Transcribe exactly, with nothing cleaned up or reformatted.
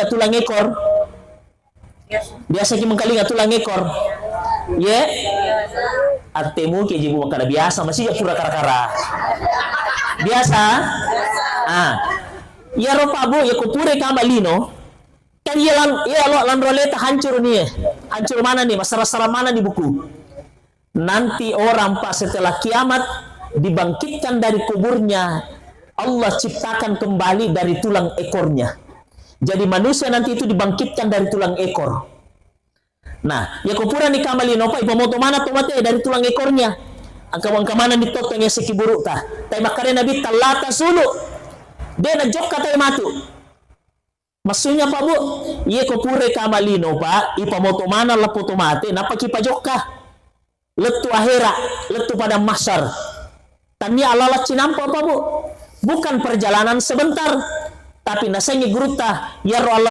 tulang ekor? Biasa ki mengkalinga tulang ekor? Ye? Attemuki ji, Bu, makkada biasa, masih pura kara-kara. Biasa? Ah. Iyaro, Pak, Bu, ya ko pura kama lino, kan iya lan-, iya lo lanro leta hancur ni, hancur mana ni, masara-sara mana ni buku. Nanti orang, Pak, setelah kiamat dibangkitkan dari kuburnya, Allah ciptakan kembali dari tulang ekornya. Jadi manusia nanti itu dibangkitkan dari tulang ekor. Nah, ya ko purani kama lino, Pak, ipamoto mana to mate dari tulang ekornya. Engka, engka mana ni tottong ya siki burukta. Tapi makkada Nabi, "La tazulu." De najokka tai matu. Maksudnya, Pak, Bu, iye ko pura kama lino, Pak, ipamoto mana lappo to mate, nappa ki pajokka. Lettu ahera, lettu padang mahsyar. Tania Allah laccinampa, Pak, Bu. Bukan perjalanan sebentar, tapi nasengi gurutta, iyaro Allah